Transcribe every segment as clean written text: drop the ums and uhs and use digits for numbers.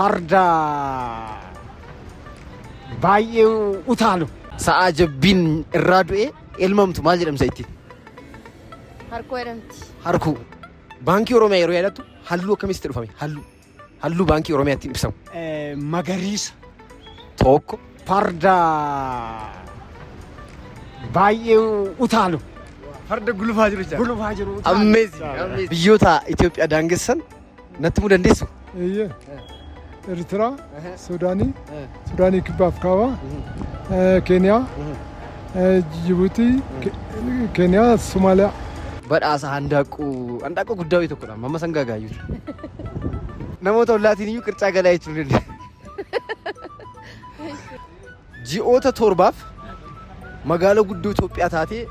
Farda baay'ee utaalu. Sa'aa jabbiin irraa du'e elmamtu maal jedhamsa ittiin? Harkuu jedhamti. Harkuu. Baankii Oromiyaa yeroo yaadattu halluu akkamitti sitti dhufame? Halluu. Halluu Baankii Oromiyaa ittiin ibsamu. Magariisa. Tokko. Farda baay'ee utaalu. Farda gulufaa jiru jechuudha. Gulufaa jiru utaalu. Amazing. Amazing. Biyyoota Itoophiyaa daangessan natti himuu dandeessu? Eeyyee. Eertiraa, Suudaanii, Suudaanii Kibbaaf Kaabaa, Keeniyaa, Jibuutii, Keeniyaa, Somaaliyaa. Badhaasa handaaqqoo handaaqqoo guddaa wayii tokkodha. Amma sangaa gaayyuuti. Namoota ollaatiin iyyuu qircaa galaa jechuun ni danda'a. Ji'oota 7f magaalaa guddoo Itoophiyaa taatee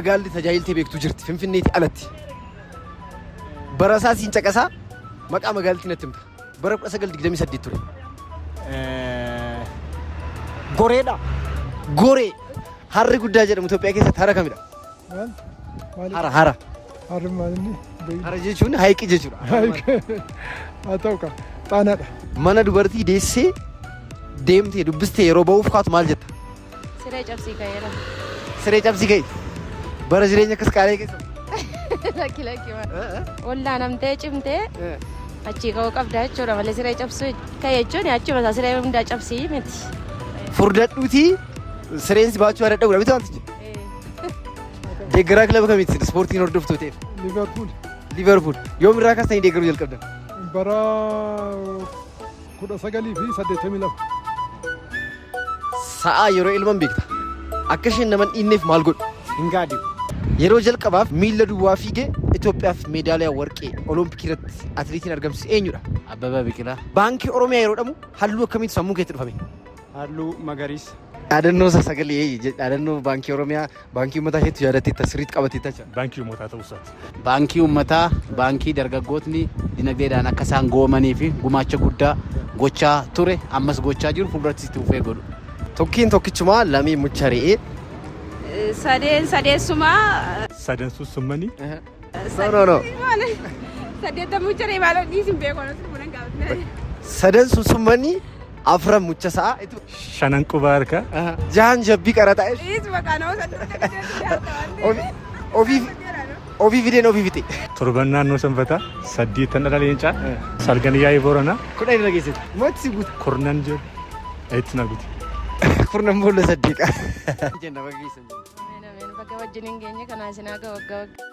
magaalli tajaajiltee beektu jirti Finfinneetii alatti. Barasaa siin caqasaa maqaa magaalittii natti himta. Bara 1928 ture. Goreedha. Goree. Harri guddaa jedhamu Itoophiyaa keessatti hara kamidha? Maal? Maali? Hara hara. Harri maal inni? Hara jechuun hayiqii jechuudha. Haa ta'u kaa. Xaanaadha. Mana dubartii deessee deemtee dubbistee yeroo ba'uuf kaatu maal jetta? Siree cabsii ka'eera. Siree cabsii ka'i. Bara jireenya akkas qaala'ee keessa. Lakki lakki maal. Wallaanamtee cimtee achii ka'uu qabda jechuudha malee siree cabsuu ka'e jechuun achuma isaa siree hundaa cabsii miti. Furdadhuutii sireen si baachuu haa dadhabudha miti wantichi. Deeggaraa kilaba kamiiti ispoortiin hordoftuu ta'eef? Liverpool. Liverpool. Yoom irraa kaastanii deeggaruu jalqabdan? Bara 1982. Sa'aa yeroo ilman beekta. Akka isheen nama hin dhiinneef maal godhu? Hin gaadi'u. Yeroo jalqabaaf miilla duwwaa fiigee Itoophiyaaf meedaaliyaa warqee Olompikii irratti atileetiin argamsiise eenyudha? Abbabaa Biqilaa. Baankii Oromiyaa yeroo dhamu halluu akkamiitu sammuu keetti dhufame? Halluu magariisa. Dhaadannoo isa sagalee dhaadannoo Baankii Oromiyaa Baankii Uummataa isheetti yaadatteetta sirriitti qabatteetta jecha. Baankii Uummataa ta'uu isaati. Baankii Uummataa baankii dargaggootni dinagdeedhaan akka isaan go'oomanii fi gumaacha guddaa gochaa ture ammas gochaa jiru fuuldurattis itti fufee godhu. Tokkiin tokkichumaa lamii mucha re'ee. Sadeen sadeessumaa. Sadan sussummanii. No no no. Saddeettan mucha re'ee maal dhiis hin beeku anas dhufu nan gaafate. Sadan sussummanii afran mucha sa'a. Shanan quba harkaa. Jahan jabbii qaraxaa. Dhiis maqaa nama saddeettan. Ofii ofii fideen ofii fixe. Torban naannoo sanbataa. Saddeettan dhala leencaa. Salgan yaa'ii booranaa. 10 irra geessite. Matti si guute. Kurnan jiru. Itti na guute. Kurnan boolla saddeeqa. Jenna baga geessan jenna. Ameen ameen baga wajjin hin geenye kanaa isin haa ga'u waggaa waggaa.